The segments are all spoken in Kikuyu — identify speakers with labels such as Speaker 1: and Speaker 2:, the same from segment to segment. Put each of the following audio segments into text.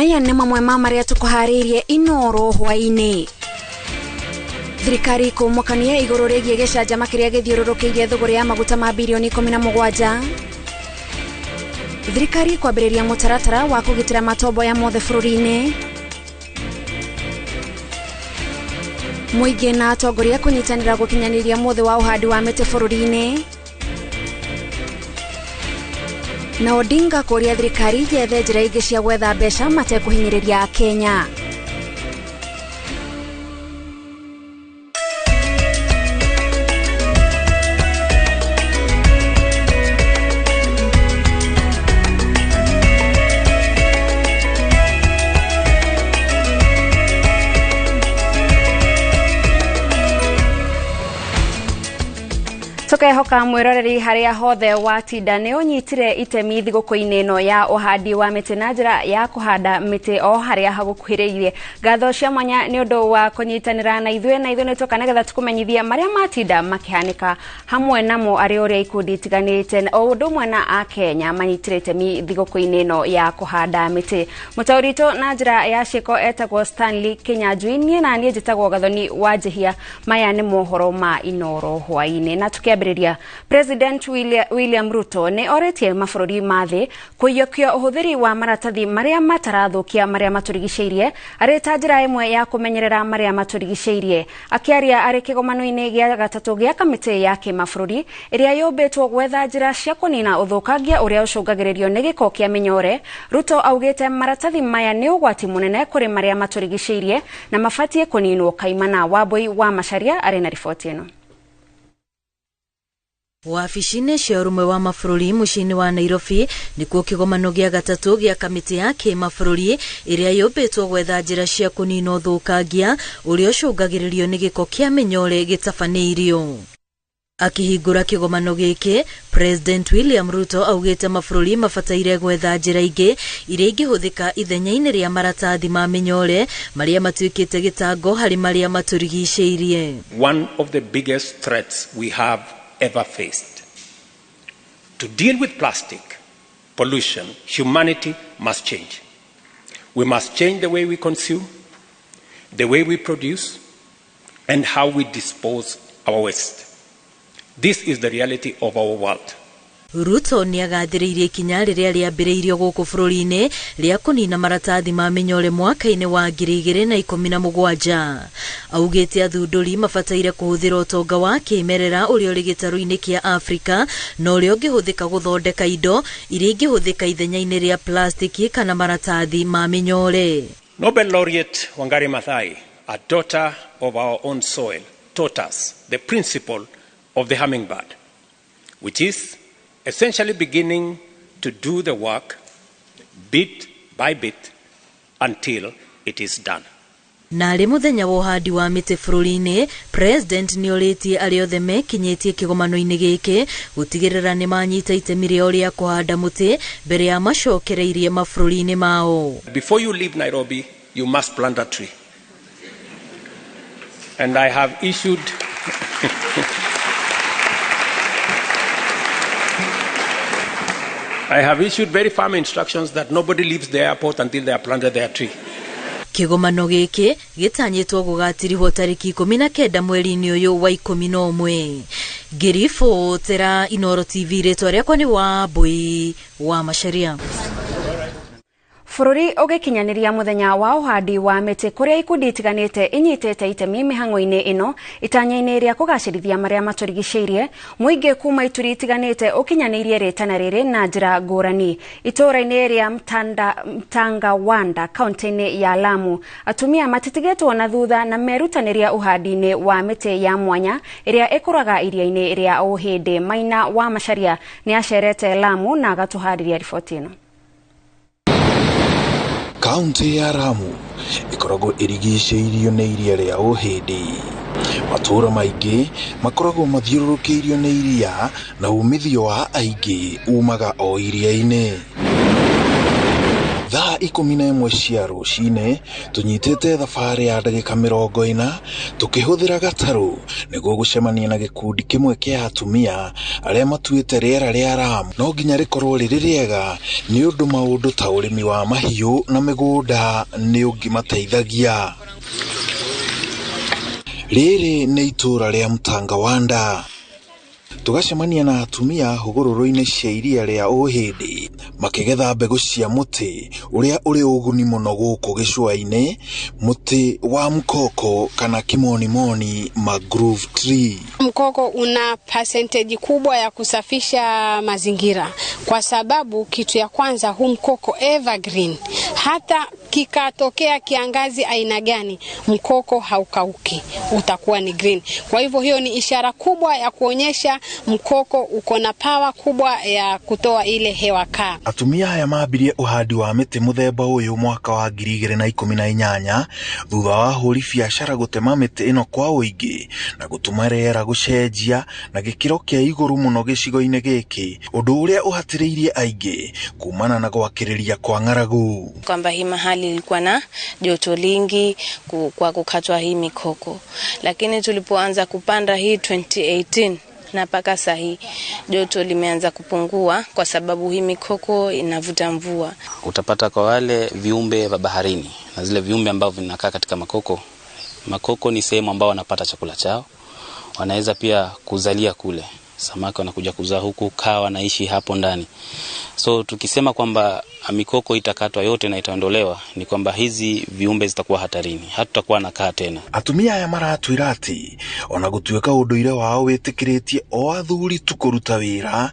Speaker 1: Maya nĩ mamwe ma marĩa tũkũharĩirie Inooro hwaĩ-inĩ. Thirikari kũmũkania igũrũ rĩgiĩ gĩcanjama kĩrĩa gĩthiũrũrũkĩirie thũgũrĩ ya maguta ma birioni 17. Thirikari kwambĩrĩria mũtaratara wa kũgitĩra matomboya mothe bũrũri-inĩ. Mũingĩ na atongoria kũnyitanĩra gũkinyanĩria mũthĩ wa ũhandi wa mĩtĩ bũrũri-inĩ. Na Odinga kũria thirikari yethe njĩra ingĩ cia gwetha mbeca matekũhinyĩrĩria Kenya. Tukehoka mwiroreri haria hothe watinda ni unyitire itemi thiguku-inĩ ĩno ya ũhandi wa mĩtĩ na njĩra ya kũhanda mĩtĩ o haria hagũkuhĩrĩirie. Ngatho cia mwanya nĩ ũndũ wa kũnyitanĩra na ithuĩ na ithuĩ nĩ tũka nĩgetha tũkũmenyithia marĩa matinda makĩhanĩka hamwe namo arĩ ũrĩa ikundi itiganĩte o ũndũ ũmwe na Akenya manyitire itemi thigũkũ-inĩ ĩno ya kũhanda mĩtĩ. Mũtaũri witũ na njĩra ya ciĩko etagwo Stanley Kinyanjui, niĩ na niĩ njĩtagwo Gathoni wa Njihia. Maya nĩ mohoro ma Inooro hwaĩ-inĩ. Na tukiambĩrĩria, President William Ruto nĩ orĩtie mabũrũri ma thĩ kũiyũkia ũhũthĩri wa maratathi marĩa matarathũkia marĩa matũrigicĩirie arĩ ta njĩra ĩmwe ya kũmenyerera marĩa matũrigicĩirie. Akĩaria arĩ kĩgomano-inĩ gĩa gatatũ gĩa kamĩtĩ ya kĩmabũrũri ĩrĩa yũmbĩtwo gwetha njĩra cia kũnina ũthũkangia ũrĩa ũcũngagĩrĩrio nĩ gĩko kĩa mĩnyore, Ruto augĩte maratathi maya nĩ ũgwati mũnene kũrĩ marĩa matũrigicĩirie na mabatiĩ kũninwo kaimana. Wambui wa Macharia arĩ na riboti ĩno.
Speaker 2: Wabici-inĩ cia ũrũmwe wa mabũrũri mũciĩ-inĩ wa Nairobi nĩkuo kĩgomano gĩa gatatũ gĩa kamĩtĩ ya kĩmabũrũri ĩrĩa yũmbĩtwo gwetha njĩra cia kũnina ũthũkangia ũrĩa ũcũngagĩrĩrio nĩ gĩko kĩa mĩnyore gĩtabanĩirio. Akĩhingũra kĩgomano gĩkĩ, President William Ruto augĩte mabũrũri mabataire gwetha njĩra ingĩ iria ingĩhũthĩka ithenya-inĩ rĩa maratathi ma mĩnyore marĩa matuĩkĩte gĩtango harĩ marĩa matũrigicĩirie.
Speaker 3: One of the biggest threats we have ever faced. To deal with plastic pollution, humanity must change. We must change the way we consume, the way we produce, and how we dispose our waste. This is the reality of our world.
Speaker 2: Ruto nĩ agathĩrĩirie ikinya rĩrĩa rĩambĩrĩirio gũkũ bũrũri-inĩ rĩa kũnina maratathi ma mĩnyore mwaka-inĩ wa 2017. Augĩte athundũri mabataire kũhũthĩra ũtonga wa kĩmerera ũrĩa ũrĩ gĩtarũ-inĩ kĩa Afrika na ũrĩa ũngĩhũthĩka gũthondeka indo iria ingĩhũthĩka ithenya-inĩ rĩa plastiki kana maratathi ma mĩnyore.
Speaker 3: Nobel laureate Wangari Maathai, a daughter of our own soil, taught us the principle of the hummingbird, which is essentially beginning to do the work bit by bit until it is done.
Speaker 2: Na arĩ mũthenya wa ũhandi wa mĩtĩ bũrũri-inĩ, President nĩ orĩtie arĩa othe mekinyĩtie kĩgomano-inĩ gĩkĩ gũtigĩrĩra nĩ manyita itemi rĩao rĩa kũhanda mũtĩ mbere ya macokereirie mabũrũri-inĩ mao.
Speaker 3: Before you leave Nairobi, you must plant a tree. And I have issued I have issued very firm instructions that nobody leaves the airport until they have planted their tree.
Speaker 2: Kĩgomano gĩkĩ gĩtanyĩtwo gũgatirihwo tarĩki 19 mweri-inĩ ũyũ wa 11. Ngĩribotera Inooro TV, rĩtwa rĩakwa nĩ Wambui wa Macharia.
Speaker 1: Bũrũri ũgĩkinyanĩria mũthenya wa ũhandi wa mĩtĩ kũrĩa ikundi itiganĩte inyitĩte itemi mĩhang'o-inĩ ĩno itanya-inĩ rĩa kũgacĩrithia marĩa matũrigicĩirie. Mũingĩ kuma ituri itiganĩte ũkinyanĩirie rĩtana rĩrĩ na njĩra ngũrani. Itũũra-inĩ rĩa Mtangawanda kaunti-inĩ ya Lamu, atumia matitigĩtwo na thutha na merutanĩria ũhandi-inĩ wa mĩtĩ ya mwanya ĩrĩa ĩkũraga iria-inĩ rĩa Ũhĩndĩ. Maina wa Macharia nĩ acerete Lamu na agatũharĩria riboti ĩno.
Speaker 4: Kaunti ya Lamu ĩkoragwo ĩrigicĩirio nĩ iria rĩa Ũhĩndĩ. Matũũra maingĩ makoragwo mathiũrũrũkĩirio nĩ iria na umithio wa aingĩ umaga o iria-inĩ. Thaa 11 cia rũcinĩ tũnyitĩte thabarĩ ya ndagĩka 40 tũkĩhũthĩra gatarũ nĩguo gũcemania na gĩkundi kĩmwe kĩa atumia arĩa matuĩte rĩera rĩa Lamu no nginya rĩkorwo rĩrĩ rĩega nĩ ũndũ maũndũ ta ũrĩmi wa mahiũ na mĩgũnda nĩ ũngĩmateithagia. Rĩrĩ nĩ itũũra rĩa Mtangawanda. Tũgacemania na atumia hũgũrũrũ-inĩ cia iria rĩa Ũhĩndĩ makĩgetha mbegũ cia mũtĩ ũrĩa ũrĩ ũguni mũno gũkũ gĩcũa-inĩ, mũtĩ wa mkoko kana kimonimoni mangrove tree.
Speaker 5: Mkoko una percentage kubwa ya kusafisha mazingira kwa sababu kitu ya kwanza, huu mkoko evergreen, hata kikatokea kiangazi aina gani, mkoko haukauki, utakuwa ni green. Kwa hivyo hiyo ni ishara kubwa ya kuonyesha mkoko uko na power kubwa ya kutoa ile hewa kaa.
Speaker 4: Atumia aya mambirie uhandi wa mĩtĩ mũthemba ũyũ mwaka wa 2018 thutha wa ahũri biacara gũtema mĩtĩ ĩno kwa ũingĩ na gũtũma rĩera gũcenjia na gĩkĩro kĩa igũrũ mũno gĩcigo-inĩ gĩkĩ, ũndũ ũrĩa ũhatĩrĩirie aingĩ kumana na gwakĩrĩria kwa ng'aragu.
Speaker 6: Kwamba hii mahali ilikuwa na joto lingi kwa kukatwa hii mikoko, lakini tulipoanza kupanda hii 2018 na mpaka sahi joto limeanza kupungua kwa sababu hii mikoko inavuta mvua.
Speaker 7: Utapata kwa wale viumbe wa baharini na zile viumbe ambavyo vinakaa katika makoko. Makoko ni sehemu ambao wanapata chakula chao, wanaweza pia kuzalia kule. Samaki wanakuja kuzaa huku, kaa wanaishi hapo ndani. So tukisema kwamba mikoko itakatwa yote na itaondolewa, ni kwamba hizi viumbe zitakuwa hatarini, hatutakuwa na kaa tena.
Speaker 4: Atumia aya maratwĩra atĩ ona gũtuĩka ũndũire wao wĩtĩkĩrĩtie o athuri tu kũruta wĩra,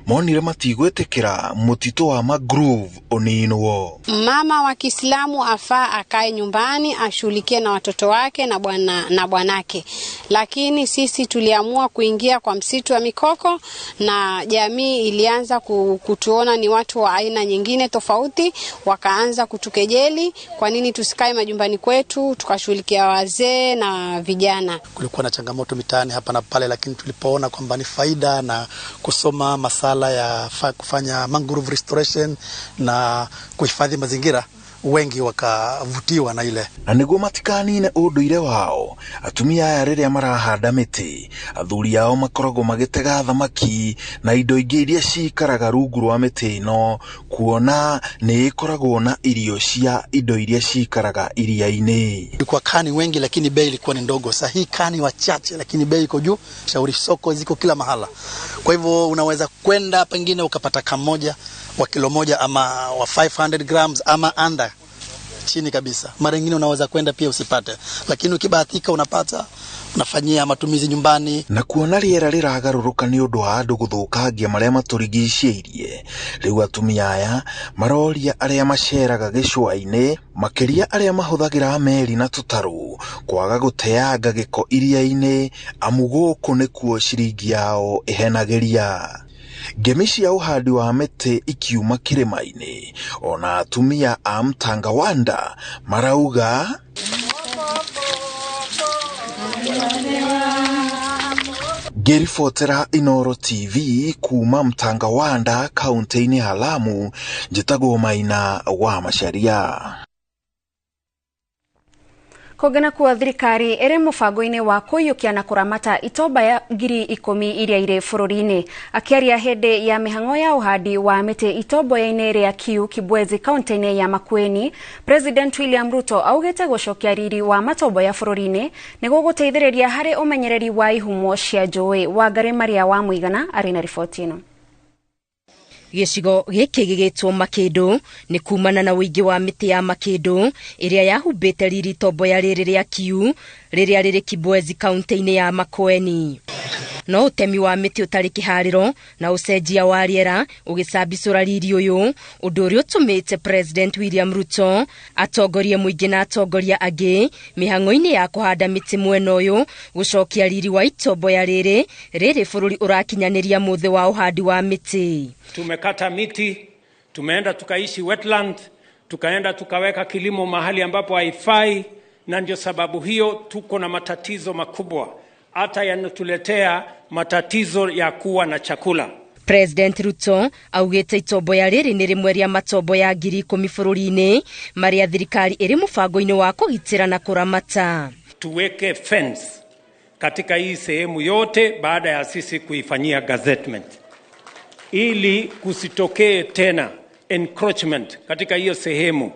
Speaker 4: monire matigwĩtĩkĩra mũtitũ wa mangrove ũninwo.
Speaker 5: Mama wa Kiislamu afaa akae nyumbani ashughulikie na watoto wake na bwana na bwanake, lakini sisi tuliamua kuingia kwa msitu wa mikoko na jamii ilianza kutuona ni watu wa aina nyingine tofauti, wakaanza kutukejeli, kwa nini tusikae majumbani kwetu tukashughulikia wazee na vijana.
Speaker 8: Kulikuwa na changamoto mitaani hapa na pale, lakini tulipoona kwamba ni faida na kusoma masala ya kufanya mangrove restoration na kuhifadhi mazingira, wengi wakavutiwa na ile.
Speaker 4: Na nĩguo matikanine ũndũire wao, atumia aya rĩrĩa marahanda mĩtĩ, athuri ao makoragwo magĩtega thamaki na indo ingĩ iria cikaraga rungu rwa mĩtĩ ĩno, kuona nĩ ĩkoragwo na irio cia indo iria cikaraga iria-inĩ.
Speaker 8: Ilikuwa kani wengi lakini bei ilikuwa ni ndogo. Sasa hii kani wachache lakini bei iko juu. Shauri soko ziko kila mahala. Kwa hivyo unaweza kwenda pengine ukapata kamoja wa kilo moja ama wa 500 grams ama under, chini kabisa. Mara nyingine unaweza kwenda pia usipate, lakini ukibahatika unapata, unafanyia matumizi nyumbani.
Speaker 4: Na kuona rĩera rĩragarũrũka nĩ ũndũ wa andũ gũthũkangia marĩa matũrigicĩirie, rĩu atumia aya maroria arĩa maceraga gĩcũa-inĩ, makĩria arĩa mahũthagĩra meri na tũtarũ, kwaga gũteanga gĩko iria-inĩ, amu gũkũ nĩkuo ciringi yao ĩhenagĩria. Ngemi cia ũhandi wa mĩtĩ ikiuma kĩrĩma-inĩ, ona atumia a Mtangawanda marauga ngĩribotera Inooro TV kuma Mtangawanda kaunti-inĩ ya Lamu, njĩtagwo Maina wa Macharia.
Speaker 1: Kũngĩ kuo thirikari ĩrĩ mũbango-inĩ wa kũiyũkia na kũramata itomba ya 10,000 iria irĩ bũrũri-inĩ. Akĩaria hĩndĩ ya mĩhang'o ya ũhandi wa mĩtĩ itomboya-inĩ rĩa Kiu Kibwezi kaunti-inĩ ya Makueni, President William Ruto augĩte gũcokia riri wa matomboya bũrũri-inĩ nĩguo gũteithĩrĩria harĩ ũmenyereri wa ihumo cia njũĩ. Wangari Maria wa Mũigana arĩ na riboti ĩno.
Speaker 2: Gĩcigo gĩkĩ gĩgĩtwo Makĩndũ nĩ kumana na ũingĩ wa mĩtĩ ya makĩndũ ĩrĩa yahumbĩte riri itomboya rĩrĩ rĩa Kiu rĩrĩa rĩrĩ Kibwezi kaunti-inĩ ya Makueni. No ũtemi wa mĩtĩ ũtarĩ kĩharĩro na ũcenjia wa rĩera ũgĩcambicũra riri ũyũ, ũndũ ũrĩa ũtũmĩte President William Ruto atongorie mũingĩ na atongoria angĩ mĩhang'o-inĩ ya kũhanda mĩtĩ mwena ũyũ gũcokia riri wa itomboya rĩrĩ rĩrĩ bũrũri ũrakinyanĩria mũthĩ wa ũhandi wa mĩtĩ.
Speaker 3: Tumekata miti, tumeenda tukaishi wetland, tukaenda tukaweka kilimo mahali ambapo haifai, na ndio sababu hiyo tuko na matatizo makubwa, hata yanatuletea matatizo ya kuwa na chakula.
Speaker 2: President Ruto augĩte itomboya rĩrĩ nĩ rĩmwe rĩa matomboya 10,000 bũrũri-inĩ marĩa thirikari ĩrĩ mũbango-inĩ wa kũgitĩra na kũramata.
Speaker 3: Tuweke fence katika hii sehemu yote baada ya sisi kuifanyia gazettement ili kusitokee tena encroachment katika hiyo sehemu.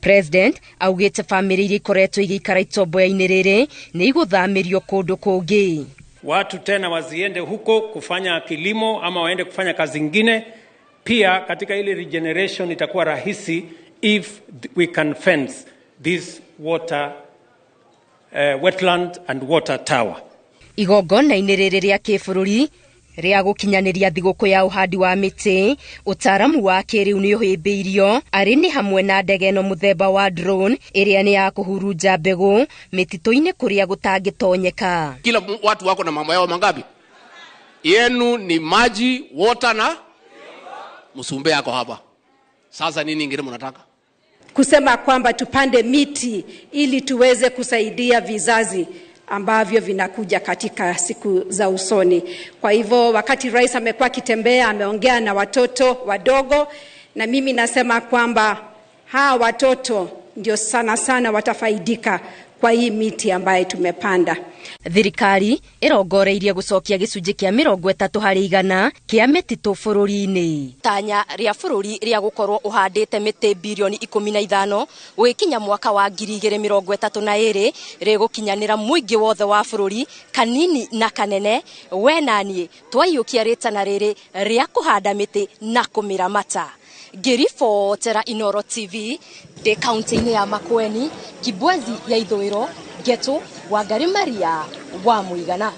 Speaker 2: President augĩte famĩlĩ iria ikoretwo igĩikara itomboya-inĩ rĩrĩ nĩ igũthamĩrio kũndũ kũngĩ.
Speaker 3: Watu tena waziende huko kufanya kilimo ama waende kufanya kazi ingine. Pia katika ile regeneration itakuwa rahisi if we can fence this water, wetland and water tower.
Speaker 2: Igongona-inĩ rĩrĩ rĩa kĩbũrũri rĩa gũkinyanĩria thigũkũ ya ũhandi wa mĩtĩ, ũtaaramu wa kĩrĩu nĩ ũhĩmbĩirio arĩ nĩ hamwe na ndege ĩno mũthemba wa drone ĩrĩa nĩ ya kũhurunja mbegũ mĩtitũ-inĩ kũrĩa gũtangĩtonyeka.
Speaker 9: Kila watu wako na mambo yao mangapi? Yenu ni maji, water na msumbe yako hapa. Sasa nini ingine mnataka?
Speaker 10: Kusema kwamba tupande miti ili tuweze kusaidia vizazi ambavyo vinakuja katika siku za usoni. Kwa hivyo wakati rais amekuwa akitembea, ameongea na watoto wadogo, na mimi nasema kwamba hawa watoto ndio sana sana watafaidika kwa hii miti ambayo tumepanda.
Speaker 2: Thirikari ĩrongoreirie gũcokia gĩcunjĩ kĩa 30% kĩa mĩtitũ bũrũri-inĩ. Tanya rĩa bũrũri rĩa gũkorwo ũhandĩte mĩtĩ birioni 15 gũgĩkinya mwaka wa 2032 rĩgũkinyanĩra mũingĩ wothe wa bũrũri kanini na kanene. We na niĩ twaiyũkia rĩtana rĩrĩ rĩa kũhanda mĩtĩ na kũmĩramata. Ngĩribotera Inooro TV ndĩ kaunti-inĩ ya Makueni, Kibwezi ya Ithũĩro, Getu Wangari Maria wa Mũigana.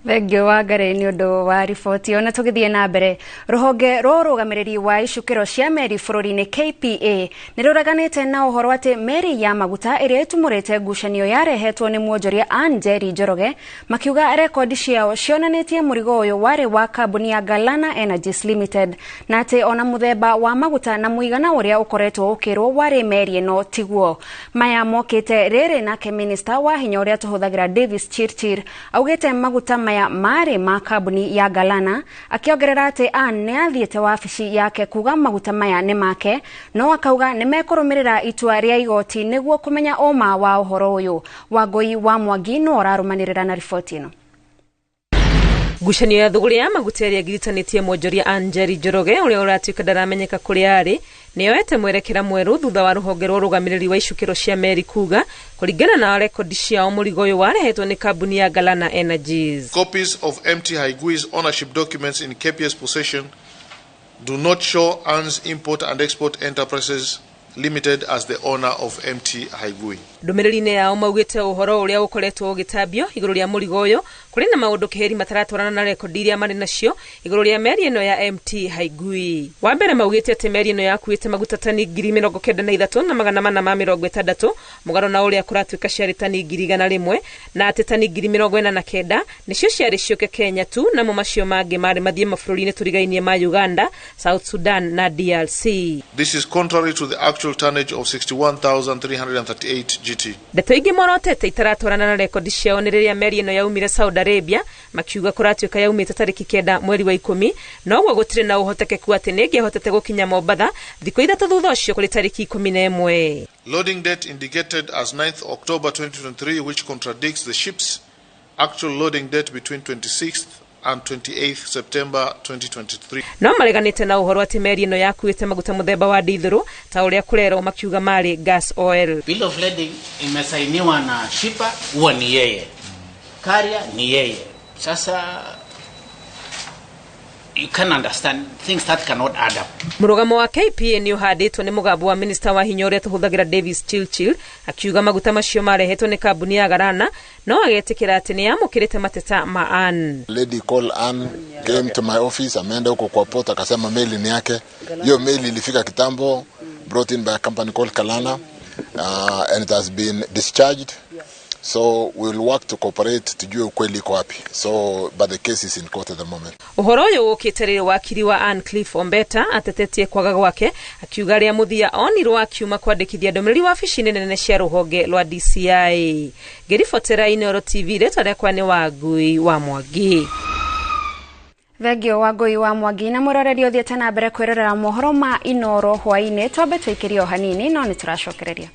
Speaker 1: Thengio Wangari nĩ ũndũ wa riboti ĩyo. Na tũgĩthiĩ na mbere, rũhonge rwa ũrũgamĩrĩri wa icukĩro cia meri bũrũri-inĩ KPA nĩ rũreganĩte na ũhoro atĩ meri ya maguta ĩrĩa ĩtumũrĩte ngucanio yarehetwo nĩ mwonjoria Ann Njeri Njoroge, makiuga rekondi ciao cionanĩtie mũrigo ũyũ warĩ wa kambuni ya Galana Energies Limited, na atĩ ona mũthemba wa maguta na mũigana ũrĩa ũkoretwo ũkĩrwo warĩ meri ĩno tiguo. Maya mokĩte rĩrĩ nake minista wa hinya ũrĩa tũhũthagĩra Davis Chirchir augĩte maguta maya marĩ ma kambuni ya Galana, akĩongerera atĩ Ann nĩ athiĩte wabici yake kuga maguta maya nĩ make, no akauga nĩ mekũrũmĩrĩra itua rĩa igoti nĩguo kũmenya ũma wa ũhoro ũyũ. Wangũi wa Mwangi no ũrarũmanĩrĩra na riboti ĩno.
Speaker 11: Ngucanio ya thũgũrĩ ya maguta ĩrĩa ĩgiritanĩtie mwonjoria Ann Njeri Njoroge ũrĩa ũratuĩka ndaramenyeka kũrĩa arĩ nĩyoete mwerekera mwerũ thutha wa rũhonge rwa ũrũgamĩrĩri wa icukĩro cia meri kuga kũringana na rekondi ciao mũrigo ũyũ warehetwo nĩ kambuni ya Galana Energies.
Speaker 12: Copies of MT Haigui's ownership documents in KPS possession do not show Ann's Import and Export Enterprises Limited as the owner of MT Haigui.
Speaker 11: Ndũmĩrĩri-inĩ yao maugĩte ũhoro ũrĩa ũkoretwo ũgĩtambio igũrũ rĩa mũrigo ũyũ kũrĩ na maũndũ kĩheri mataratwarana na rekondi iria marĩ nacio igũrũ rĩa meri ĩno ya MT Haigui. Wa mbere maugĩte atĩ meri ĩno yakuĩte maguta tani 93,460 mũgarũ na ũrĩa kũratuĩka ciarĩ tani 101,000 na atĩ tani 49,000 nĩcio ciarĩ ciũke Kenya tu, namo macio mangĩ marĩ mathiĩ mabũrũri-inĩ tũrigainie ma Uganda, South Sudan na DRC.
Speaker 12: This is contrary to the actual tonnage of 61,338 GT.
Speaker 11: Ndeto ingĩ morotete itaratwarana na rekondi ciao nĩ rĩrĩa meri ĩno yaumire Saudi Arabia makiuga kũratuĩka yaumĩte tarĩki 9 mweri wa 10, noguo gũtirĩ na ũhotekeku atĩ nĩĩngĩahotete gũkinya Mombatha thikũ 3 thutha ũcio kũrĩ tarĩki 11.
Speaker 12: Loading date indicated as 9th October 2023, which contradicts the ship's actual loading date between 26th and 28th September 2023.
Speaker 11: No mareganĩte na ũhoro atĩ meri ĩno yakuĩte maguta mũthemba wa dithũrũ ta ũrĩa kũrerwo makiuga marĩ gas oil.
Speaker 13: Bill of lading imesainiwa na shipper, huwa ni yeye. Carrier ni yeye. Sasa you can understand things that cannot add up.
Speaker 11: Mũrũgamo wa KPA nĩ ũhandĩtwo nĩ mũgambo wa minista wa hinya ũrĩa tũhũthagĩra Davis Chirchir akiuga maguta macio marehetwo nĩ kambuni ya Galana, no agetĩkĩra atĩ nĩ yamũkĩrĩte mateta ma Ann.
Speaker 14: Lady called Ann came to my office, ameenda huko kwa port akasema meli ni yake. Hiyo meli ilifika kitambo, brought in by a company called Galana, and it has been discharged. So we'll work to cooperate tujue ukweli iko wapi. So but the case is in court at the moment.
Speaker 11: Uhoro uyu ukite riri wakiri wa Ann Cliff Ombeta atetetie kwaga gwake akiuga ria muthia onirwo akiuma kwandikithia ndumiriri wabici-inĩ nene cia ruhonge rwa DCI. Ngĩribotera Inooro TV rĩtwa rĩakwa nĩ Wangui wa Mwangi.
Speaker 1: Thengio Wangui wa Mwangi na mwĩroreri ũthiĩte na mbere kwĩrorera mohoro ma Inooro hwaĩ-inĩ. Twambe tũikĩrie o hanini no nĩtũracokereria.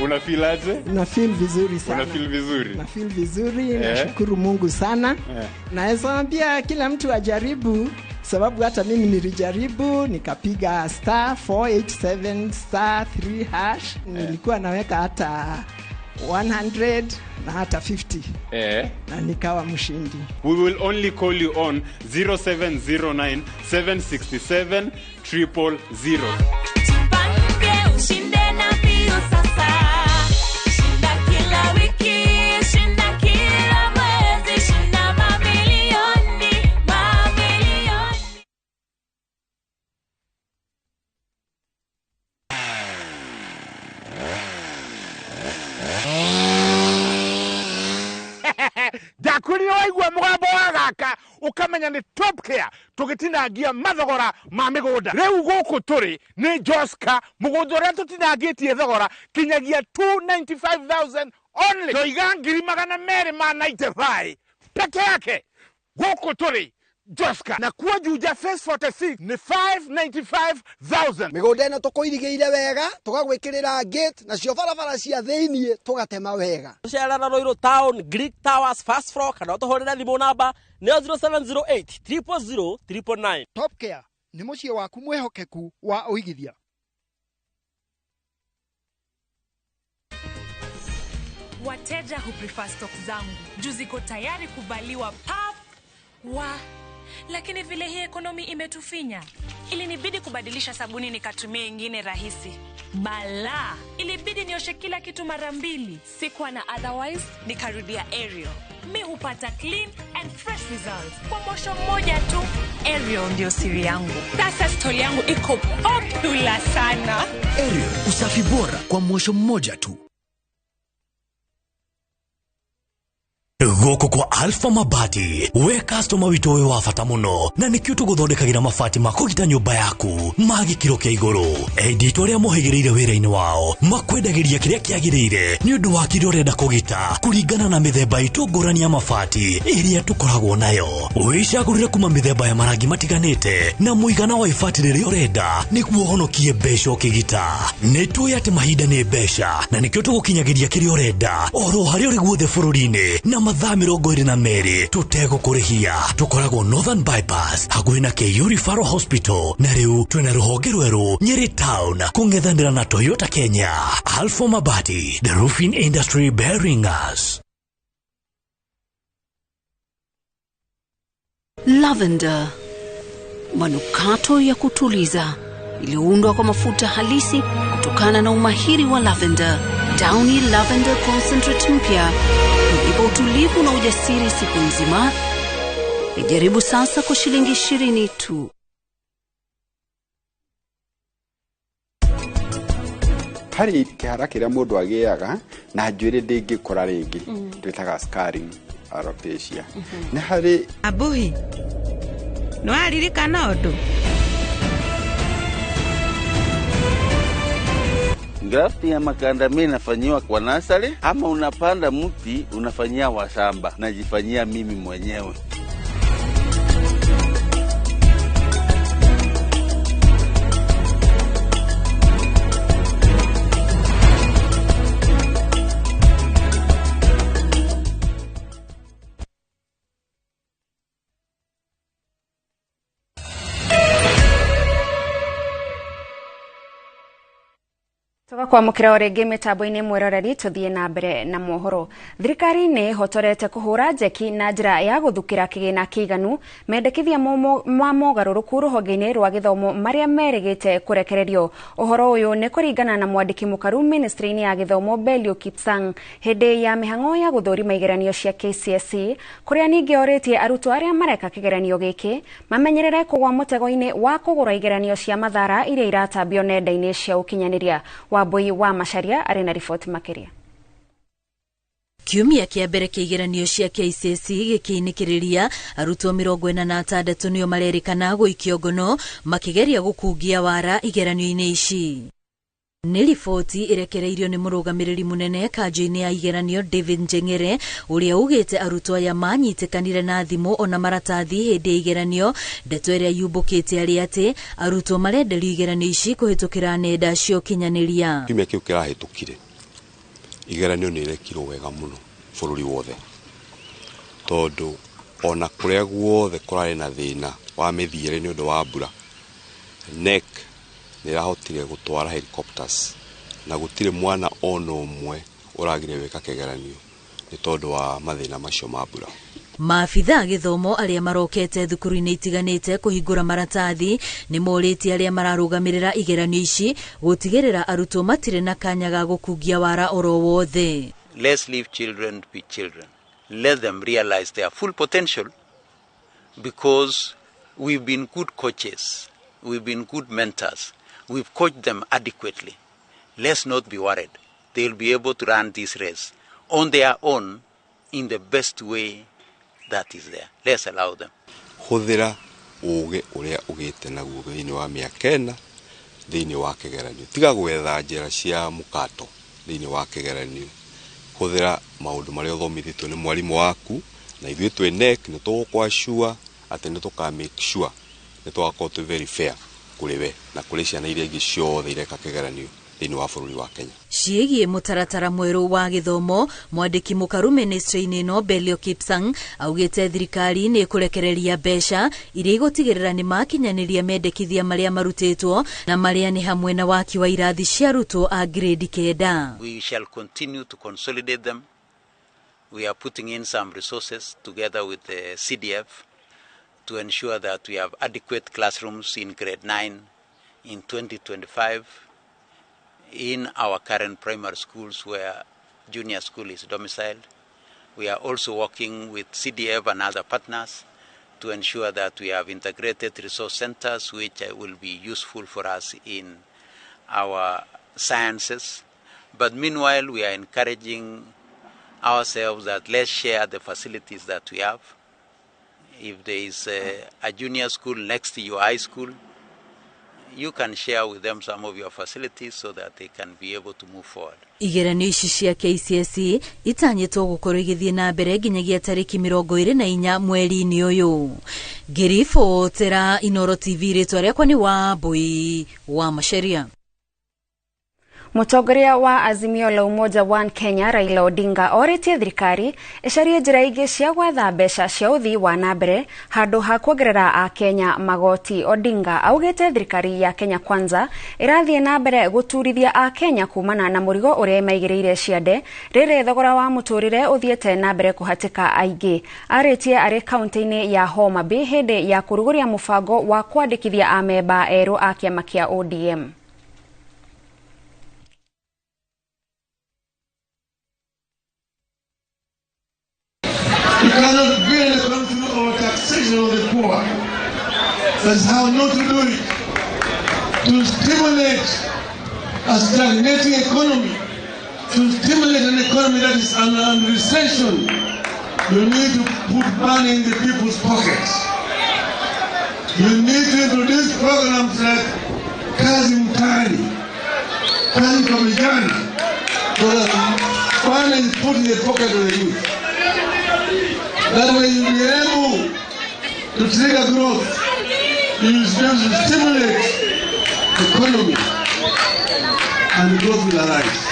Speaker 15: Una feel aje?
Speaker 16: Na feel vizuri sana.
Speaker 15: Una feel vizuri?
Speaker 16: Na feel vizuri, nashukuru Mungu sana. Naweza ambia kila mtu ajaribu, sababu hata mimi nilijaribu, nikapiga *487 *3#, nilikuwa naweka hata 100 na hata 50. Na nikawa mshindi.
Speaker 15: We will only call you on 0709 767 000.
Speaker 17: Tupange ushinde na pio sasa. Shinda kila wiki, shinda kila mwezi, shinda mamilioni, mamilioni.
Speaker 18: Ndakwĩrire waigua mũgambo wa gaka ũkamenya nĩ Top Care tũgĩtinangia mathogora ma mĩgũnda. Rĩu gũkũ tũrĩ nĩ Joska, mũgũnda ũrĩa tũtinangĩtie thogora kinyagia 295,000 only. Toiga 295,000 peke yake. Gũkũ tũrĩ Joska na kuo Juja phase 46 nĩ 595,000.
Speaker 19: Mĩgũnda ĩno tũkũirigĩire wega, tũgagwĩkĩrĩra gate nacio barabara cia thĩiniĩ tũgatema wega.
Speaker 20: Tũcerera Ruiru Town, Greek Towers, first floor, kana ũtũhũrĩre thimũ namba nĩyo 0708 000 999.
Speaker 19: Top Care nĩ mũciĩ waku mwĩhokeku wa ũigithia.
Speaker 17: Wateja huprefer stock zangu juu ziko tayari kuvaliwa pap wa. Lakini vile hii ekonomi imetufinya, ilinibidi kubadilisha sabuni nikatumia ingine rahisi. Bala, ilibidi nioshe kila kitu mara mbili. Sikuwa na otherwise, nikarudia Ariel. Mi hupata clean and fresh results kwa mosho mmoja tu. Ariel ndio siri yangu. Sasa story yangu iko popular sana.
Speaker 21: Ariel, usafi bora kwa mosho mmoja tu. Gũkũ kwa Alpha Mabati we customer witũ wĩ wa bata mũno na nĩkĩo tũgũthondekagĩra mabati ma kũgita nyũmba yaku ma gĩkĩro kĩa igũrũ. Enditũ arĩa mohĩgĩrĩire wĩra-inĩ wao makwendagĩria kĩrĩa kĩagĩrĩire nĩ ũndũ wa kĩrĩa ũrenda kũgita kũringana na mĩthemba itũ ngũrani ya mabati ĩrĩa tũkoragwo nayo. Wĩcagũrĩre kuma mĩthemba ya marangi matiganĩte na mũigana wa ibati rĩrĩa ũrenda nĩguo ũhonokie mbeca ũkĩgita. Nĩ tũĩ atĩ mahinda nĩ mbeca na nĩkĩo tũgũkinyagĩria kĩrĩa ũrenda oro harĩa ũrĩ guothe bũrũri-inĩ na mathaa 22 tũtegũkũrĩhia. Tũkoragwo Northern Bypass hakuhĩ na KU Referral Hospital na rĩu twĩna rũhonge rwerũ Nyeri Town kũng'ethanĩra na Toyota Kenya. Alpha Mabati, the roofing industry bearing us.
Speaker 22: Lavender, manukato ya kutuliza iliyoundwa kwa mafuta halisi kutokana na umahiri wa lavender. Downy Lavender Concentrate mpya huipa utulivu na ujasiri siku nzima. Ijaribu sasa kwa shilingi 20 tu.
Speaker 23: Harĩ kĩhara kĩrĩa mũndũ agĩaga na njuĩrĩ ndĩngĩkũra rĩngĩ, twĩtaga scarring alopecia. Nĩ harĩ
Speaker 24: Abuhi, nĩwaririkana ũndũ?
Speaker 25: Grafti ya makandamia inafanyiwa kwa nasari ama unapanda mti unafanyia wa shamba. Najifanyia mimi mwenyewe.
Speaker 1: Twamũkĩra o rĩngĩ mĩtambo-inĩ mwĩroreri, tũthiĩ na mbere na mohoro. Thirikari nĩ ĩhotorete kũhũra njeki na njĩra ya gũthukĩra kĩgĩna kĩiganu mendekithia ma mogarũrũku rũhonge-inĩ rwa gĩthomo marĩa merĩgĩte kũrekererio. Ũhoro ũyũ nĩ kũringana na mwandĩki mũkaru ministry-inĩ ya gĩthomo Belio Kipsang hĩndĩ ya mĩhang'o ya gũthũrima igeranio cia KCSE, kũrĩa ningĩ orĩtie arutwo arĩa mareka kĩgeranio gĩkĩ mamenyerere kũgwa mũtego-inĩ wa kũgũra igeranio cia mathara iria iratambio nenda-inĩ cia ũkinyanĩria. Wambui wa Macharia arĩ na riboti makĩria.
Speaker 2: Kiumia kĩa mbere kĩa igeranio cia KCSE gĩkĩinĩkĩrĩria, arutwo 46 nĩo marerĩkana gũikio ngono makĩgeria gũkungia wara igeranio-inĩ ici. Nĩ riboti ĩrekereirio nĩ mũrũgamĩrĩri mũnene kanjũ-inĩ ya igeranio David Njeng'ere, ũrĩa ugĩte arutwo aya manyitĩkanire na thimũ ona maratathi hĩndĩ ya igeranio. Ndeto ĩrĩa yumbũkĩte arĩ atĩ arutwo marenderio igeranio ici kũhĩtũkĩra nenda cia ũkinyanĩria.
Speaker 5: Kiumia kĩu kĩrahĩtũkire, igeranio nĩ irekirwo wega mũno bũrũri wothe, tondũ ona kũrĩa guothe kũrarĩ na thĩna wa mĩthiĩre nĩ ũndũ wa mbura, KNEC nĩ ĩrahotire gũtwara helicopters na gũtirĩ mwana ona ũmwe ũragire gwĩka kĩgeranio nĩ tondũ wa mathĩna macio ma mbura.
Speaker 2: Maabitha a gĩthomo arĩa marokete thukuru-inĩ itiganĩte kũhingũra maratathi nĩ morĩtie arĩa mararũgamĩrĩra igeranio ici gũtigĩrĩra arutwo matirĩ na kanya ga gũkungia wara oro wothe.
Speaker 25: Let's leave children be children. Let them realize their full potential, because we've been good coaches, we've been good mentors, we've coached them adequately. Let's not be worried. They'll be able to run this race on their own in the best way that is there. Let's allow them.
Speaker 5: Hũthĩra ũũgĩ ũrĩa ũgĩte naguo thĩinĩ wa mĩaka ĩna thĩinĩ wa kĩgeranio. Tiga gwetha njĩra cia mũkato thĩinĩ wa kĩgeranio. Hũthĩra maũndũ marĩa ũthomithĩtio nĩ mwarimũ waku, na ithuĩ twĩ KNEC nĩ tũgũkwacua atĩ nĩ tũka make sure nĩ tũgakorwo twĩ very fair kũrĩ we na kũrĩ ciana iria ingĩ ciothe ireka kĩgeranio thĩinĩ wa bũrũri wa Kenya.
Speaker 2: Ciĩgiĩ mũtaratara mwerũ wa gĩthomo, mwandĩki mũkaru ministry-inĩ ĩno Belio Kipsang augĩte thirikari nĩ ĩkũrekereria mbeca iria igũtigĩrĩra nĩ makinyanĩria mendekithia marĩa marutĩtwo na marĩa nĩ hamwe na waki wa irathi cia arutwo a grade 9.
Speaker 25: We shall continue to consolidate them. We are putting in some resources together with the CDF to ensure that we have adequate classrooms in grade 9 in 2025 in our current primary schools where junior school is domiciled. We are also working with CDF and other partners to ensure that we have integrated resource centers which will be useful for us in our sciences. But meanwhile, we are encouraging ourselves that let's share the facilities that we have. If there is a junior school next to your high school, you can share with them some of your facilities so that they can be able to move forward.
Speaker 2: Igeranio ici cia KCSE itanyĩtwo gũkorwo igĩthiĩ na mbere nginyagia tarĩki 24 mweri-inĩ ũyũ. Ngĩribotera Inooro TV, rĩtwa rĩakwa nĩ Wambui wa Macharia.
Speaker 1: Mũtongoria wa Azimio la Umoja One Kenya Raila Odinga orĩtie thirikari ĩcarie njĩra ingĩ cia gwetha mbeca cia ũthii wa na mbere handũ ha kuongerera akenya magoti. Odinga augĩte thirikari ya Kenya Kwanza ĩrathiĩ na mbere gũturithia akenya kumana na mũrigo ũrĩa ĩmaigĩrĩire ciande rĩrĩ thogora wa mũtũrĩre ũthiĩte na mbere kũhatĩka aingĩ. Arĩtie arĩ kaunti-inĩ ya Homa Bay hĩndĩ ya kũrugũria mũbango wa kwandĩkithia amemba erũ a kĩama kĩa ODM.
Speaker 6: You cannot build a country over taxation of the poor. That's how not to do it. To stimulate a stagnating economy, to stimulate an economy that is under recession, you need to put money in the people's pockets. You need to introduce programs like Kazi Mtaani, Kazi kwa Vijana, so that money is put in the pocket of the youth. That way you'll be able to trigger growth. You will be able to stimulate the economy and growth will arise.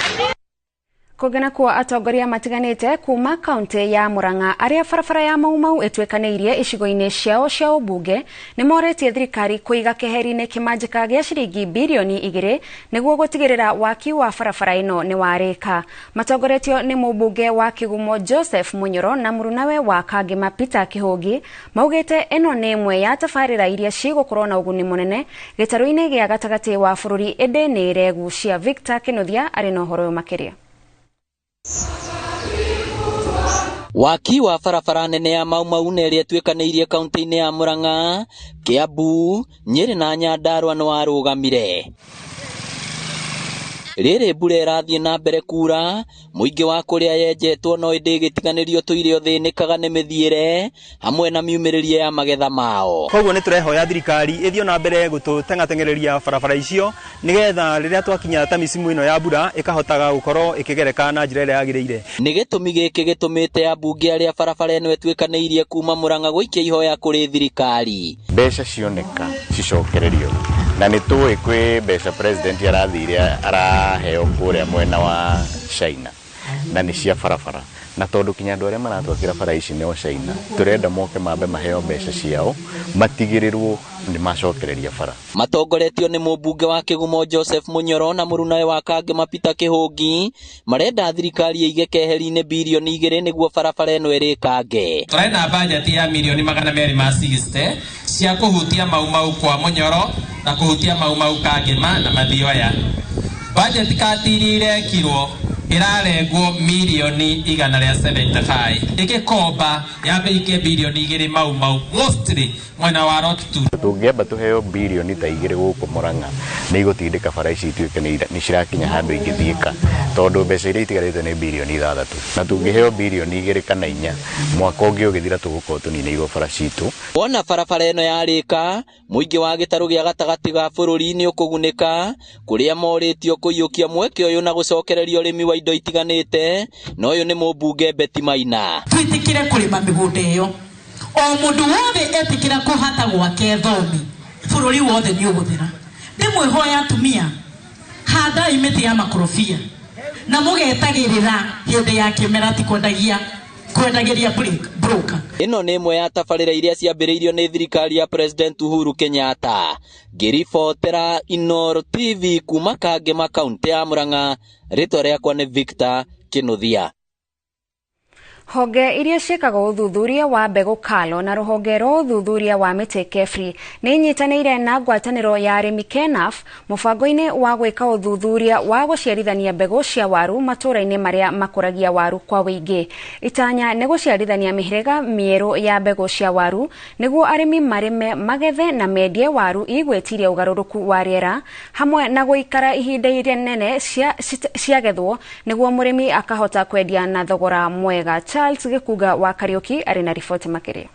Speaker 1: Kũngĩ nakuo atongoria matiganĩte kuma kaunti ya Murang'a arĩa barabara ya Mau Mau ĩtuĩkanĩirie icigo-inĩ ciao cia ũmbunge nĩ morĩtie thirikari kũiga keheri-inĩ kĩmanjĩka gĩa ciringi birioni 2 nĩguo gũtigĩrĩra waki wa barabara ĩno nĩ warĩka. Matongoretio nĩ mũmbunge wa Kĩgumo Joseph Munyoro na mũrunawe wa Kangema Peter Kĩhũngi maugĩte ĩno nĩ ĩmwe ya tabarĩra iria cigũkorwo na ũguni mũnene gĩtarũ-inĩ gĩa gatagatĩ wa bũrũri ĩndĩ nĩ ĩregucia. Victor Kĩnuthia arĩ na ũhoro ũyũ makĩria.
Speaker 3: Waki wa barabara nene ya Mau Mau na ĩrĩa ĩtuĩkanĩirie kaunti-inĩ ya Murang'a, Kiambu, Nyeri na Nyandarua nĩ warũgamire. Rĩrĩ mbura ĩrathiĩ na mbere kura, mũingĩ wa kũrĩa yenjetwo no ĩndĩ ĩgĩtiganĩrio tũire ũthĩnĩkaga nĩ mĩthiĩre hamwe na miumĩrĩrie ya magetha mao.
Speaker 4: Koguo nĩ tũrehoya thirikari ĩthiĩ na mbere gũtũteng'ateng'ereria barabara icio nĩgetha rĩrĩa twakinya ta misimu ĩno ya mbura ĩkahotaga gũkorwo ĩkĩgereka na njĩra ĩrĩa yagĩrĩire.
Speaker 3: Nĩ gĩtũmi gĩkĩ gĩtũmĩte ambunge arĩa barabara ĩno ĩtuĩkanĩirie kuma Murang'a gũikia ihoya kũrĩ thirikari.
Speaker 7: Mbeca cioneka cicokererio na nĩ tũĩ kwĩ mbeca president arathire araheo kũrĩa mwena wa China na nĩ cia barabara, na tondũ kinya andũ arĩa maratwakĩra bara ici nĩ o China, tũrenda moke mambe maheo mbeca ciao matigĩrĩrwo nĩ macokereria bara.
Speaker 3: Matongoretio nĩ mũmbunge wa Kĩgumo Joseph Munyoro na mũrunawe wa Kangema Peter Kĩhũngi marenda thirikari ĩige keheri-inĩ birioni 2 nĩguo barabara ĩno ĩrĩkange.
Speaker 8: Tũrenda bajeti ya milioni 260 cia kũhutia Mau Mau kwa Munyoro na kũhutia Mau Mau Kangema na Mathioya. Bajeti katiri irekirwo ĩrarengwo milioni 175 ĩgĩkomba yambe ike bilioni 2 Mau Mau mostly mwena wa Lot 2.
Speaker 7: Tũngĩamba tũheo birioni ta 2 gũkũ Murang'a nĩ igũtindĩka bara ici ituĩke nĩ cirakinya handũ ingĩthiĩka, tondũ mbeca iria itigarĩte nĩ birioni 6 na tũngĩheo birioni 2 kana 4 mwaka ũngĩ ũgĩthira tũgũkorwo tũninĩirwo bara citũ.
Speaker 3: Wona barabara ĩno yarĩka, mũingĩ wa gĩtarũ gĩa gatagatĩ ga bũrũri nĩ ũkũgunĩka kũrĩa morĩtio kũiyũkia mweke ũyũ na gũcokereria ũrĩmi wa indo itiganĩte, na ũyũ nĩ mũmbunge Betty Maina.
Speaker 24: Twĩtĩkĩre kũrĩma mĩgũnda ĩyo, o mũndũ wothe etĩkĩra kũhata gwake thomi, bũrũri wothe nĩ ũgũthira. Ndĩmwĩhoya atumia, handai mĩtĩ ya makorobia na mũgetagĩrĩra hĩndĩ ya kĩmera, ti kwendagĩria broker.
Speaker 3: Ĩno nĩ ĩmwe ya tabarĩra iria ciambĩrĩirio nĩ thirikari ya President Uhuru Kenyatta. Ngĩribotera Inooro TV kuma Kangema kaunti ya Murang'a, rĩtwa rĩakwa nĩ Victor Kĩnuthia.
Speaker 1: Honge iria ciĩkaga ũthuthuria wa mbegũ Kalo na rũhonge rwa ũthuthuria wa mĩtĩ Kefri nĩ inyitanĩire na ngwatanĩro ya arĩmi KENAF mũbango-inĩ wa gwĩka ũthuthuria wa gũciarithania mbegũ cia waru matũũra-inĩ marĩa makũragia waru kwa wĩingĩ. Itanya nĩ gũciarithania mĩhĩrĩga mĩerũ ya mbegũ cia waru nĩguo arĩmi marĩme, magethe na mendie waru igwĩtiria ũgarũrũku wa rĩera hamwe na gũikara ihinda inene ciagethwo nĩguo mũrĩmi akahota kwendia na thogora mwega. Charles Gĩkunga wa Kariũki arĩ na riboti makĩria.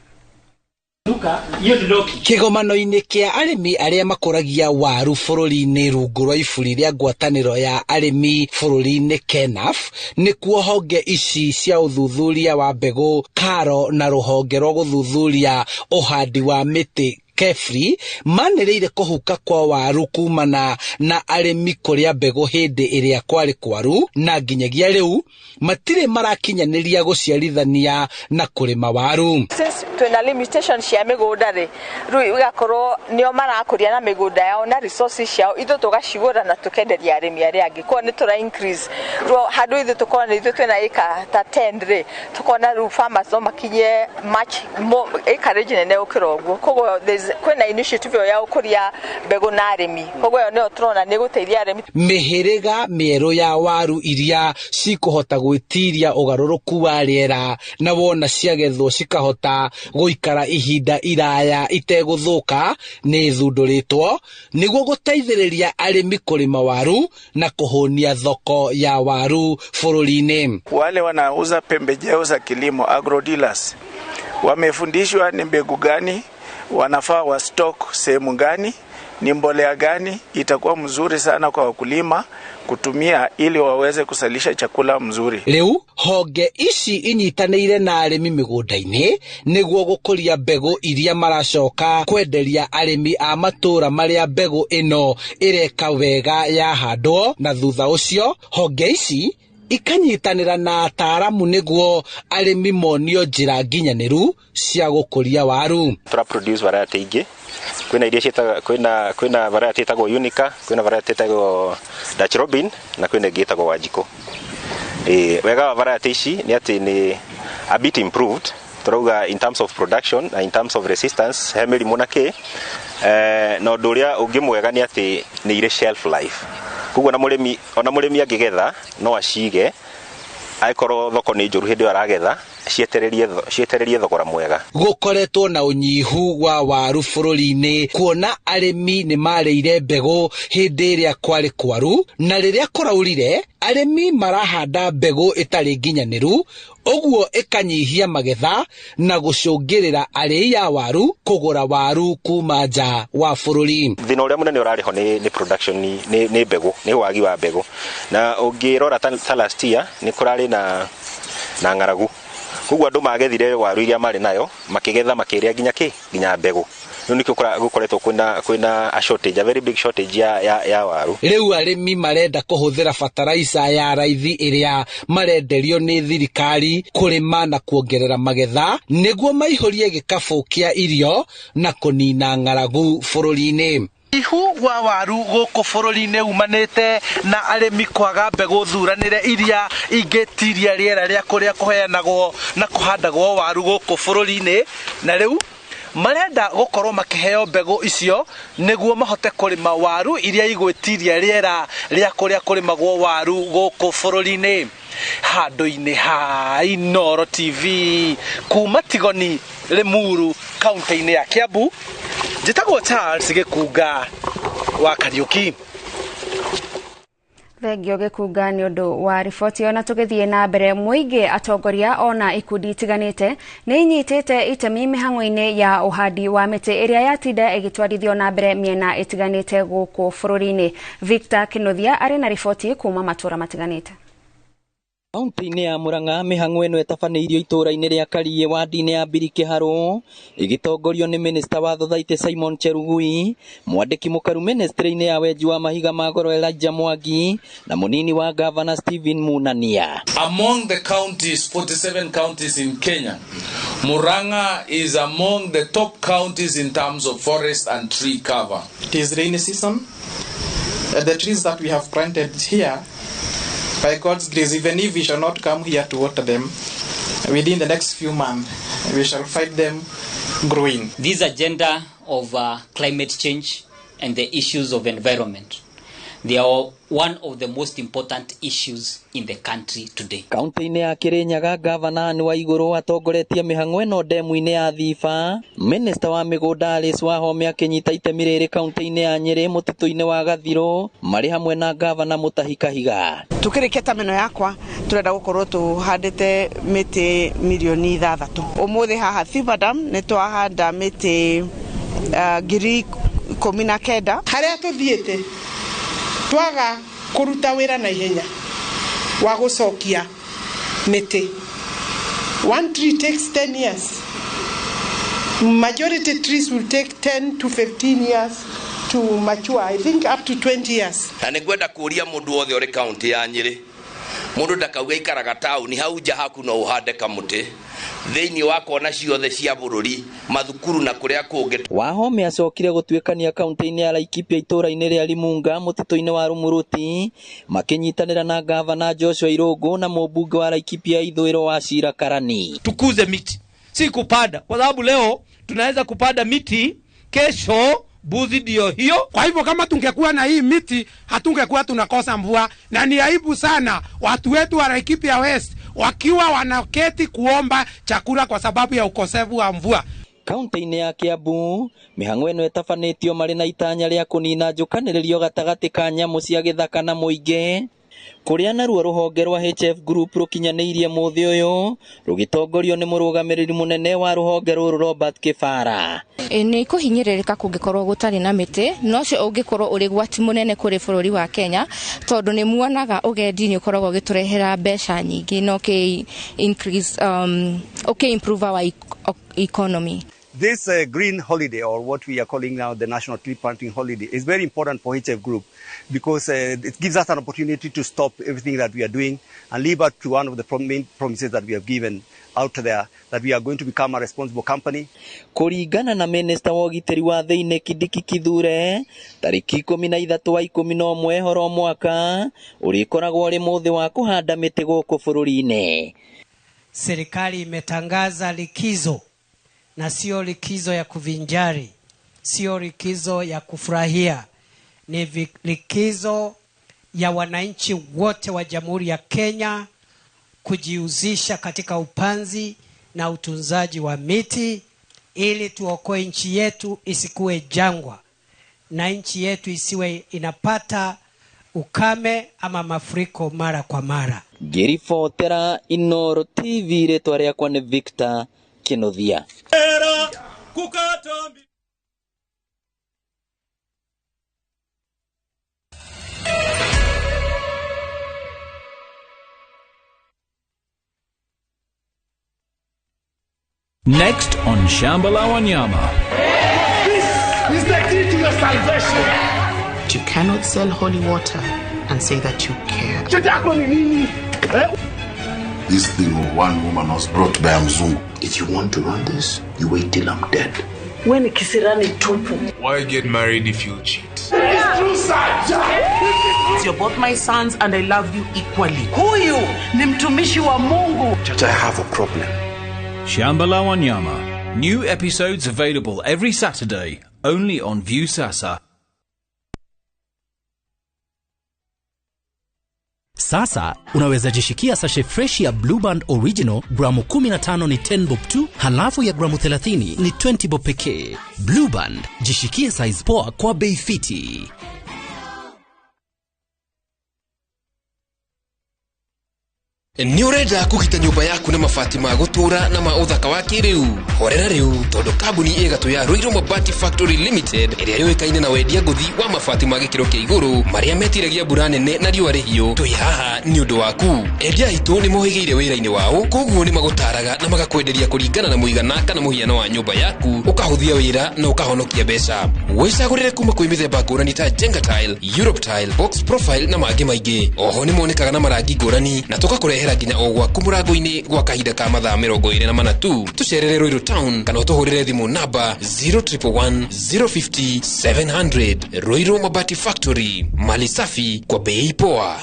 Speaker 26: Kĩgomano-inĩ kĩa arĩmi arĩa makũragia waru bũrũri-inĩ rungu rwa iburi rĩa ngwatanĩro ya arĩmi bũrũri-inĩ KENAF nĩkuo honge ici cia ũthuthuria wa mbegũ Karo na rũhonge rwa gũthuthuria ũhandi wa mĩtĩ Kefri manĩrĩire kũhuka kwa waru kumana na arĩmi kũrĩa mbegũ hĩndĩ ĩrĩa kwarĩ kwaru na nginyagia rĩu matirĩ marakinyanĩria gũciarithania na kũrĩma waru.
Speaker 27: Since twĩna limitation cia mĩgũnda rĩ, rĩu igakorwo nĩo marakũria na mĩgũnda yao na resources ciao, ithuĩ tũgacigũra na tũkenderia arĩmi arĩa angĩ. Koguo nĩ tũra increase rĩu handũ ithuĩ tũkorwo nĩ ithuĩ twĩna ĩka ta 10 rĩ, tũkona rĩu farmers no makinye much more acreage nene gũkĩra ũguo. Koguo kwĩna initiative ĩyo ya ũkũria mbegũ na arĩmi, koguo ĩyo nĩyo tũrona nĩ gũteithia arĩmi.
Speaker 26: Mĩhĩrĩga mĩerũ ya waru iria cikũhota gwĩtiria ũgarũrũku wa rĩera na wona ciagethwo cikahota gũikara ihinda iraya itegũthũka nĩ ithundũrĩtwo nĩguo gũteithĩrĩria arĩmi kũrĩma waru na kũhũnia thoko ya waru bũrũri-inĩ.
Speaker 28: Wale wanauza pembejeo za kilimo, agro dealers, wamefundishwa ni mbegu gani wanafaa wa stock sehemu gani, ni mbolea gani itakuwa mzuri sana kwa wakulima kutumia ili waweze kusalisha chakula mzuri.
Speaker 26: Riu honge ici inyitanĩire na arĩmi mĩgũnda-inĩ nĩguo gũkũria mbegũ iria maracoka kwenderia arĩmi a matũũra marĩa mbegũ ĩno ĩreka wega yahandwo, na thutha ũcio honge ici ikanyitanĩra na ataaramu nĩguo arĩmi monio njĩra nginyanĩru cia gũkũria waru.
Speaker 9: Tũra produce variety ingĩ, kwĩna iria ciĩtagwo, kwĩna variety ĩtagwo Unica, kwĩna variety ĩtagwo Dutch Robin na kwĩna ĩngĩ ĩtagwo Wanjikũ. Wega wa variety ici nĩ atĩ nĩ a bit improved, tũrauga in terms of production na in terms of resistance he mĩrimũ na kĩ, na ũndũ ũrĩa ũngĩ mwega nĩ atĩ nĩ irĩ shelf life, koguo ona mũrĩmi angĩgetha no acige, angĩkorwo thoko nĩ njũru hĩndĩ ĩyo aragetha, cietererie thogora mwega.
Speaker 26: Gũkoretwo na ũnyihu wa waru bũrũri-inĩ kuona arĩmi nĩ marĩire mbegũ hĩndĩ ĩrĩa kwarĩ kwaru, na rĩrĩa kũraurire arĩmi marahanda mbegũ ĩtarĩ nginyanĩru, ũguo ĩkanyihia magetha na gũcũngĩrĩra arĩi a waru kũgũra waru kuma nja wa bũrũri.
Speaker 9: Thĩna ũrĩa mũnene ũrarĩ ho nĩ production, nĩ mbegũ, nĩ wagi wa mbegũ, na ũngĩrora ta last year nĩ kũrarĩ na ng'aragu, koguo andũ magethire waru iria marĩ nayo makĩgetha makĩrĩa nginya kĩ nginya mbegũ. Rĩu nĩkĩo gũkoretwo kwĩna a shortage, a very big shortage ya waru.
Speaker 26: Rĩu arĩmi marenda kũhũthĩra bataraica ya raithi ĩrĩa marenderio nĩ thirikari kũrĩma na kuongerera magetha nĩguo maihũrie gĩkabũ kĩa irio na kũnina ng'aragu bũrũri-inĩ. Ihu wa waru gũkũ bũrũri-inĩ umanĩte na arĩmi kwaga mbegũ thuranĩre iria ingĩtiria rĩera rĩa kũrĩa kũheanagwo na kũhandagwo waru gũkũ bũrũri-inĩ, na rĩu marenda gũkorwo makĩheo mbegũ icio nĩguo mahote kũrĩma waru iria igwĩtiria rĩera rĩa kũrĩa kũrĩmagwo waru gũkũ bũrũri-inĩ. Handũ-inĩ ha Inooro TV kuma Tigoni, Limuru, kaunti-inĩ ya Kiambu, njĩtagwo Charles Gĩkunga wa Kariũki.
Speaker 1: Thengio Gĩkunga nĩ ũndũ wa riboti ĩyo. Na tũgĩthiĩ na mbere, mũingĩ, atongoria ona ikundi itiganĩte nĩ inyitĩte itemi mĩhang'o-inĩ ya ũhandi wa mĩtĩ ĩrĩa yatinda ĩgĩtwarithio na mbere mĩena ĩtiganĩte gũkũ bũrũri-inĩ. Victor Kĩnuthia arĩ na riboti kuma matũra matiganĩte.
Speaker 3: Kaunti-inĩ ya Murang'a mĩhang'o ĩno ĩtabanĩirio itũũra-inĩ rĩa Kariĩ wadi-inĩ ya Mbirikĩharũ ĩgĩtongorio nĩ minista wa Thothaitĩ Simon Cherugui, mwandĩki mũkaru ministry-inĩ ya wenji wa mahiga ma goro Elijah Mwangi na mũnini wa gavana Stephen Munania.
Speaker 10: Among the counties, 47 counties in Kenya, Murang'a is among the top counties in terms of forest and tree cover.
Speaker 11: It is rainy season. The trees that we have planted here, by God's grace, even if we shall not come here to water them, within the next few months, we shall find them growing.
Speaker 12: This agenda of climate change and the issues of environment, they are one of the most important issues in the country today.
Speaker 3: Kaunti-inĩ ya Kirinyaga, gavana Anne Waiguru atongoretie mĩhang'o ĩno ndemu-inĩ ya Thiba. Minista wa mĩgũnda Alice Wahome akĩnyita itemi rĩrĩ kaunti-inĩ ya Nyĩrĩ mũtitũ-inĩ wa Gathirũ marĩ hamwe na gavana Mutahi Kahiga.
Speaker 13: Tukĩrĩkia ta mĩno yakwa tũrenda gũkorwo tũhandĩte mĩtĩ mirioni 6. Ũmũthĩ haha Thiba Dam nĩ twahanda mĩtĩ 19,000.
Speaker 14: Harĩa tũthiĩte twaga kũruta wĩra na ihenya wa gũcokia mĩtĩ. One tree takes 10 years. Majority trees will take 10 to 15 years to mature. I think up to 20 years.
Speaker 15: Na nĩngwenda kũria mũndũ wothe ũrĩ kaunti ya Nyĩrĩ, mũndũ ndakauge ikaraga taũni, hau nja haku no ũhande kamũtĩ thĩinĩ wa kona ciothe cia bũrũri, mathukuru na kũrĩa kũngĩ.
Speaker 3: Wahome acokire gũtuĩkania kaunti-inĩ ya Laikipia itũũra-inĩ rĩa Limunga mũtitũ-inĩ wa Rumuruti makĩnyitanĩra na gavana Joshua Irũngũ na mũmbunge wa Laikipia ithũĩro wa Shira Karani.
Speaker 16: Tukuze miti, si kupanda, kwa sababu leo tunaweza kupanda miti, kesho buzi ndio hiyo.
Speaker 29: Kwa hivyo kama tungekuwa na hii miti hatungekuwa tunakosa mvua, na ni aibu sana watu wetu wa Laikipia West wakiwa wanaketi kuomba chakula kwa sababu ya ukosefu wa mvua.
Speaker 3: Kaunti-inĩ ya Kiambu mĩhang'o ĩno ĩtabanĩtio marĩ na itanya rĩa kũnina njũkanĩrĩrio gatagatĩ ka nyamũ cia gĩthaka na mũingĩ, kũrĩa naruo rũhonge rwa HF Group rũkinyanĩirie mũthĩ ũyũ rũgĩtongorio nĩ mũrũgamĩrĩri mũnene wa rũhonge rũrũ Robert Kĩbara.
Speaker 30: Nĩ kũhinyĩrĩrĩka kũngĩkorwo gũtarĩ na mĩtĩ, no ũcio ũngĩkorwo ũrĩ gwati mũnene kũrĩ bũrũri wa Kenya, tondũ nĩ muonaga ũgendi nĩ ũkoragwo ũgĩtũrehera mbeca nyingĩ na ũkĩ increase, ũkĩ improve our economy.
Speaker 2: This green holiday, or what we are calling now the National Tree Planting Holiday, is very important for HF Group because it gives us an opportunity to stop everything that we are doing and live up to one of the main promises that we have given out there, that we are going to become a responsible company.
Speaker 3: Kũringana na minista wa ũgitĩri wa thĩinĩ Kindiki Kithure, tarĩki 13 wa 11 horo mwaka ũrĩkoragwo ũrĩ mũthĩ wa kũhanda mĩtĩ gũkũ bũrũri-inĩ.
Speaker 5: Serikali imetangaza likizo, na sio likizo ya kuvinjari, sio likizo ya kufurahia, ni likizo ya wananchi wote wa Jamhuri ya Kenya kujihusisha katika upanzi na utunzaji wa miti ili tuokoe nchi yetu isikuwe jangwa na nchi yetu isiwe inapata ukame ama mafuriko mara kwa mara.
Speaker 3: Ngĩribotera Inooro TV, rĩtwa rĩakwa nĩ Victor Kinuthia.
Speaker 17: Next on Shamba la Wanyama.
Speaker 18: This is the key to your salvation.
Speaker 19: You cannot sell holy water and say that you care.
Speaker 20: This thing of one woman was brought by Mzungu.
Speaker 21: If you want to run this, you wait till I'm dead.
Speaker 22: When kisirani tupu.
Speaker 23: Why get married if you cheat?
Speaker 18: It's true, sir.
Speaker 25: You're both my sons and I love you equally.
Speaker 22: Huyu ni mtumishi wa Mungu.
Speaker 21: Chacha, I have a problem.
Speaker 17: Shamba la Wanyama. New episodes available every Saturday, only on Viusasa.
Speaker 31: Sasa unaweza jishikia sashe fresh ya Blue Band Original gramu 15 ni 10 bob tu, halafu ya gramu 30 ni 20 bob pekee. Blue Band, jishikie size poa kwa bei fiti.
Speaker 32: Nĩ ũrenda kũgita nyũmba yaku na mabati ma gũtũra na ma ũthaka wa kĩrĩu? Horera rĩu tondũ kambuni ĩ gatũ ya Ruiru Mabati Factory Limited ĩrĩa yũĩkaine na wendia ngũthi wa mabati ma gĩkĩro kĩa igũrũ marĩa metiragia mbura nene na riũa rĩhiũ, twĩ haha nĩ ũndũ waku. Endia aitũ nĩ mohĩgĩire wĩra-inĩ wao, koguo nĩ magũtaraga na magakwenderia kũringana na mũigana kana mũhiano wa nyũmba yaku, ũkahũthia wĩra na ũkahonokia mbeca. Wĩcagũrĩre kuma kwĩ mĩthemba ngũrani ta Jenga Tile, Europe Tile, Box Profile na mangĩ maingĩ. Oho nĩ monekaga na marangi ngũrani na tũgakũrehera nginya o gwaku mũrango-inĩ gwa kahinda ka mathaa 24 tu. Tũcerere Ruiru Town kana ũtũhũrĩre thimũ namba 0111 050 700. Ruiru Mabati Factory, mali safi kwa bei poa.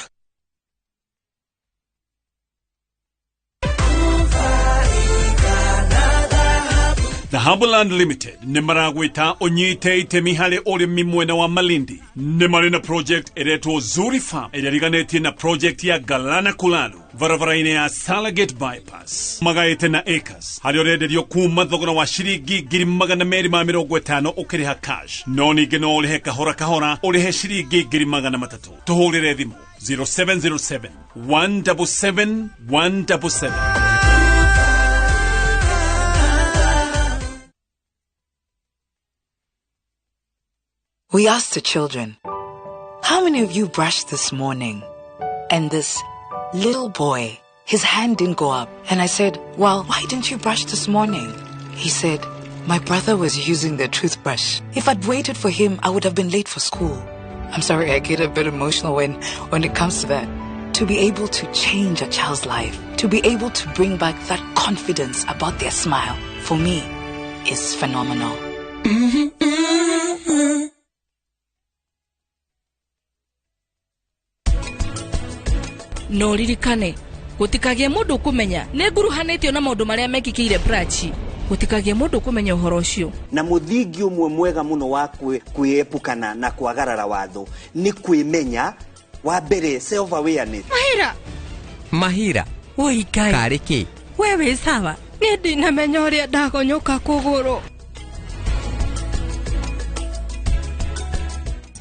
Speaker 33: Dhahabuland Limited nĩ maragwĩta ũnyite itemi harĩ ũrĩmi mwena wa Malindi. Nĩ marĩ na project ĩretwo Zuri Farm ĩrĩa ĩriganĩtie na project ya Galana Kulalu barabara-inĩ ya Salagate Bypass. Magaĩte na acres harĩa ũrenderio kuma thogora wa ciringi 250,000 ũkĩrĩha cash, no ningĩ no ũrĩhe kahora kahora ũrĩhe ciringi 300,000. Tũhũrĩre thimũ 0707 177 177.
Speaker 34: We asked the children, how many of you brushed this morning? And this little boy, his hand didn't go up. And I said, well, why didn't you brush this morning? He said, my brother was using the toothbrush. If I'd waited for him, I would have been late for school. I'm sorry, I get a bit emotional when it comes to that. To be able to change a child's life, to be able to bring back that confidence about their smile, for me, is phenomenal.
Speaker 35: No ririkane gutikagie mundu kumenya ni nguruhanitio na maundu maria mekikiire Prachi. Gutikagie mundu kumenya uhoro ucio.
Speaker 36: Na muthingi umwe mwega muno wa kwĩepukana na kwagarara watho ni kwĩmenya. Wa mbere, self awareness.
Speaker 37: Mahira
Speaker 38: Mahira woi Ngai karĩ kĩ
Speaker 37: we wĩ sawa ni ndinamenya ũrĩa ndagonyoka kũgũrũ.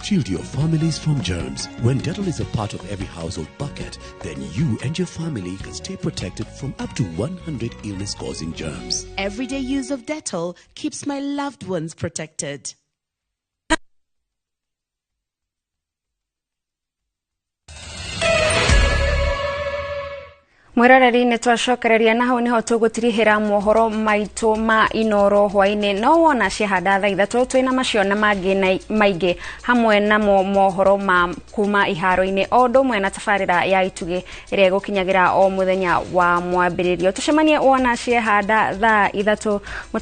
Speaker 39: Shield your families from germs. When Dettol is a part of every household bucket, then you and your family can stay protected from up to 100 illness-causing germs.
Speaker 40: Everyday use of Dettol keeps my loved ones protected.
Speaker 1: Mwiroreri nĩ twacokereria na hau niho tũgũtirihĩra mohoro maitũ ma Inoro hwainĩ. No wona ciahanda thaa 3 twĩna macio na mangĩ maingĩ hamwe namo mohoro ma kuma iharo-inĩ o ũndũ ũmwe na tabarĩra ya Itugĩ ĩrĩa ĩgũkinyagĩra o mũthenya wa mwambĩrĩrio. Tũcemanie wona ciahanda thaa 3.